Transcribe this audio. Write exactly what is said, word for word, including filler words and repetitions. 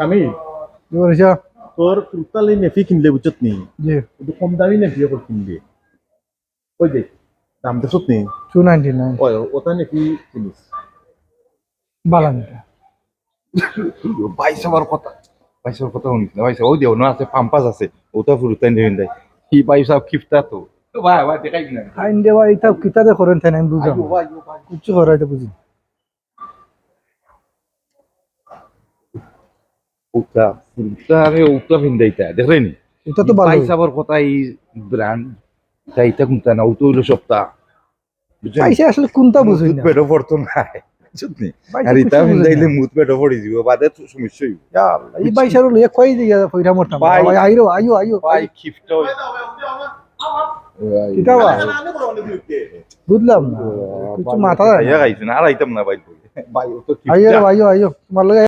আমি কি করিস? তোর ফুরুতালি নেফি কিনলে বুঝছত নি? জি। একটু কম দামি নেফি অকল কিনলে। ওই দেখ, দাম দেখছত নি? Two ninety nine. ওই, ওটা নেফি কিনিস। বালানিটা। ভাই সাবর কথা, ভাই সাবর কথা হুনিস না, ভাই সাব, ওই দেও না আছে, পাম্পাস আছে, ওটা ফুরুতাই নেবেন দেয়। কি ভাই সাব কিফটা তো। তো ভাই, ভাই, দেখাই না। আইন দেওয়া এটা কিতা দে করেন তাই না, আমি বুঝলাম। আইও, ভাই, আইও, ভাই। কিচ্ছু করা এটা বুঝি না। ওটা, ওটা, আরে, ওটা ফিন্দাইতা, দেখলেনি? ওটা তো ভালো। ভাই সাবর কথা, এই ব্র্যান্ড, তাই এটা কোনটা না, ওটা হইলো সপ্তাহ। বুঝছেন? ভাই, সে আসলে কোনটা বুঝুন মুত না। পেটো পড়তো না। বুঝছেন নি? ভাই, আর তো এটা কিছু বুঝুন ফিন্দাইলে না। মুত পেটো পড়ি দিব, বাদে তো সমস্যা হইব। ইয়া আল্লাহ, এই ভাই সাবর লইয়া কই দিয়া কইরা মরতাম। ভাই, ভাই, আইরো, আইও, আইও। ভাই, কিফটা হইব। ভাই। কিতা বা? বুঝলাম না। ও, কিছু ভাই, মাথা যায় না। খাইয়া খাইছে না, আর আইতাম না ভাই। ভাই, ও তো কিফটা। আইও রে, আইও, আইও। তোমার লগে